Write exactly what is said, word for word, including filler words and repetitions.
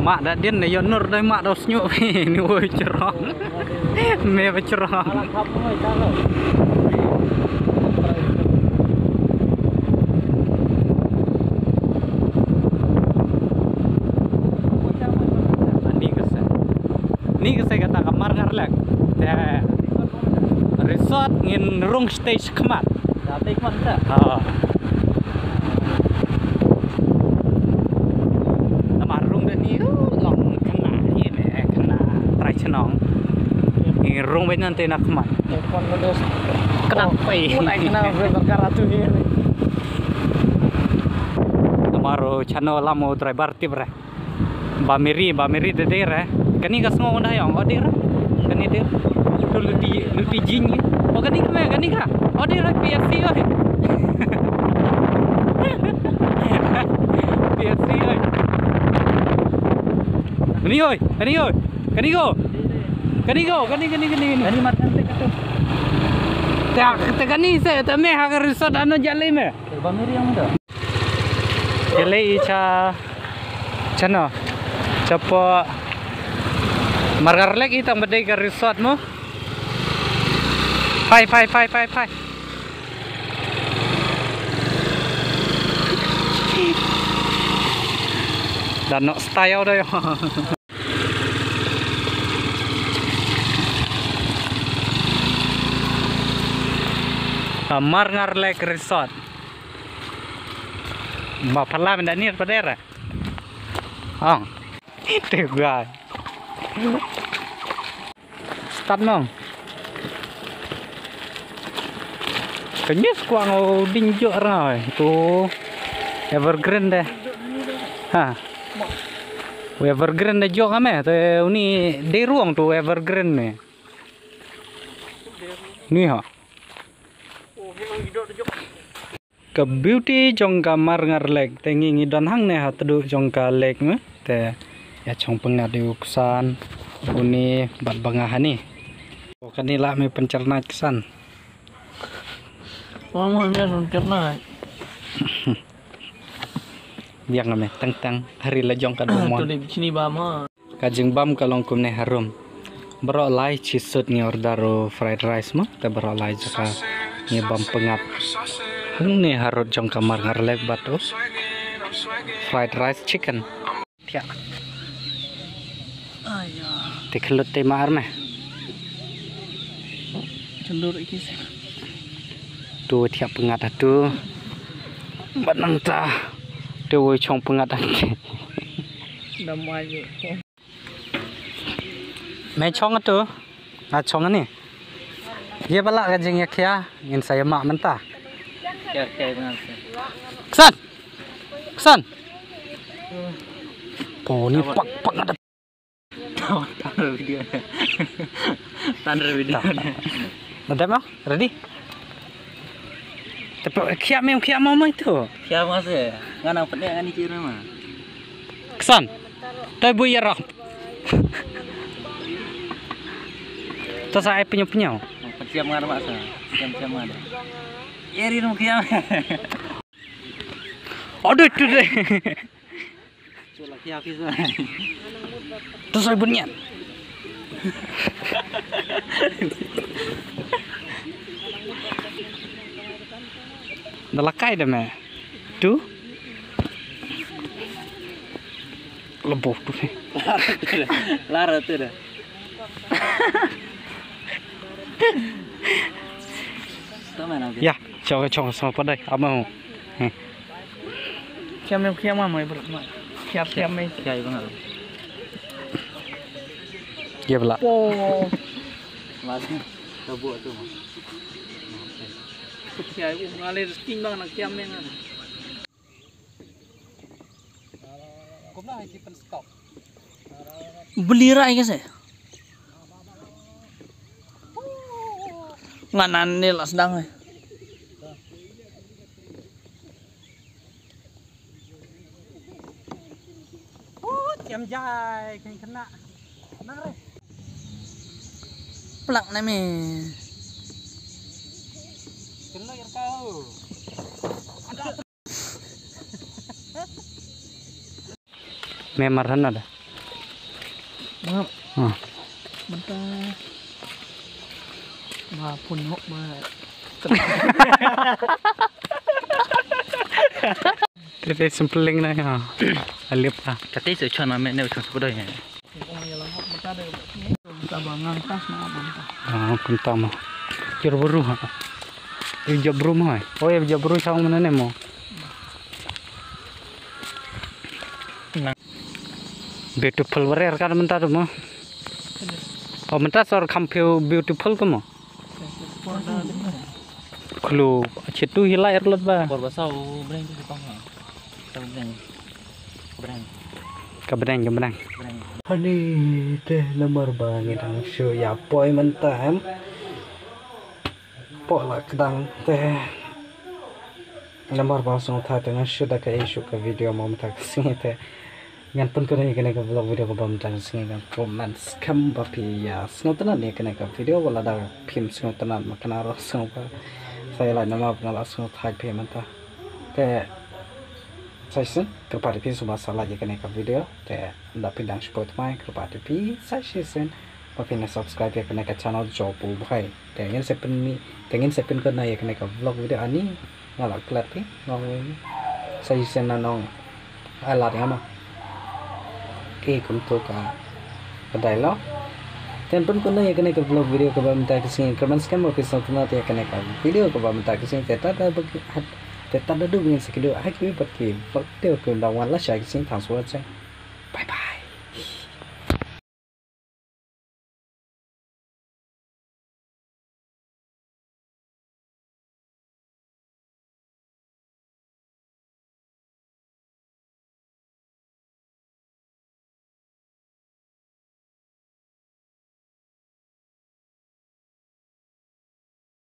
Mak da din ne yon nur dai mak da snyuk phi ni oi cherong. Me ba cherong. Ni ka se. Ni ka se kata ka Marngar Lake. Te resort ngin rung stage khmat. Dah take one tak? Ha. Namar rung da ni, uh, long kena ni me kena trai chnong. Ni rung bad nanti nak mat. Take one dah. Kena pai. Mulai kena berkara tu ni. Namar chano lamo driver tip re. Ba Mary, ba Mary de der eh. Kani ka sngo unda yong, o der. Kani der. Tu luti, luti jing. O kani ka me, kani ka. O der P S C oi. P S C oi. Kani oi, kani oi. Kani go. Kani go, kani, kani, kani, kani. Kani mat kan te katu. Ta, ta kani se, ta me ha ka resort ano jale me. Ba Mary yang muda. Kele i cha chano chapo Marngar Lake i tang ba dei ka resort mo. Phai phai phai phai phai. Dan nok style da yo. Marngar Lake Resort. Ba phala men da nir padera. Ong. Te guai. Start nong. Kenyes kuang o ding jok rangai tu evergreen deh. Ha. Evergreen deh jok ame te uni dei ruang tu evergreen ni. Ni ha. Ka beauty jong ka Marngar Lake te ngi ngi don hangne ha tdu jong ka lake me te ïa chong pyngngad ïa u ksan uni bad ba nga hani. Kani lah me pynchernat ksan. Mama me pynchernat. Biang me tang tang hari la jong ka dumon. Tu di sini ba ma. Ka jingbam ka long kumne harum. Baroh lai chi sut ngi order u fried rice mo te baroh lai jaka ngi bam pyngngad. Hangne harud jong ka Marngar Lake bad u fried rice chicken. Thiah. Te khlut te mar me. Chendur iki se. Tu thiah pyngngad tu. Bad nangta. Tu woi chong pyngngad ante. Dam aje. Me chong tu. Nga chong ni. Ye bala ka jingïakhia ngin sa ïamah mynta. Khia khia ngan se. Ksan. Ksan. Po ni pak pak ada. Tan re video. Tan re video. Nadam ah, ready? Tapi khia me khia mo mai tu. Khia ma se. Ngan ang pene ngan ni kira ma. Ksan. Toi bu ïarap. To sa ai penyo penyo. Peciam ngar ma sa. Peciam peciam ngar. Eri no khia. Aduh tu deh. Chula khia khia sa. To sa bunyan. Da la kai da me. Tu. Leboh tu. Lara tu dah. Ya, chong chong sama padai. Ama. Kiam kiam mai bro. Kiam kiam mai. Kiam bang. Ya bela. Po. Mas. Tabuk tu mas. Kiam ngalir sting bang nak kiam mai. Beli rai ke se. Nganan ni lah sedang eh. Tiam jai kena kena. Nang re. Plak na me. Kena ya kau. Me marhan ada. Ah. Mynta ba pun hok ba. Te te simple na ya. Alip ah. Kati se chon ame ne chon sepedoi ne. Mynta ba ngang tas na mynta. Ah, kumta mo. Jor buru ha. Yu jor buru mo. Oh ya jor buru chong mana ne mo. Beautiful warer kan mynta tu mo. Oh mynta sor kham phi beautiful tu mo. Khlu chitu hi lai erlot ba. Por ba sau breng tu pang ha. Sau breng. Breng. Ka breng ka breng. Breng. Hani te namar ba ngi dang shu ïa poi mynta em. Pok la kdang te. Namar ba sngewthuh te ngan shu da ka issue ka video mo mynta ka sngi te. Ngan pynkut ïa kane ka vlog video kaba mynta ka sngi ngan comment skhem ba phi ïa sngewtynnat ïa kane ka video wala da phim sngewtynnat ma kane ruh sngewba. Sa ïa lait namar ba nga la sngewthuh phi mynta. Te sa shisien kyrpad ïa phi sngewba sa like ïa kane ka video te da phi dang shu poi tmai kyrpad ïa phi sa shisien. Ba phin subscribe ïa kane ka channel Job U Bhai. Te ngin sa pyn te ngin sa pynkut na ïa kane ka vlog video ani. Nga la klet phi nga sa ïa sien na nong. Ai lad nga ma. Ki kumto ka ka dialogue. Te pynkut na ïa kane ka vlog video kaba mynta ka sngi kyrmen skhem ba phi sngewtynnat ïa kane ka video kaba mynta ka sngi te ta da ba ki hat te ta da du ngin sa ki du ha ki ba ki vlog video kaba wan la sha ka sngi thanks for watching.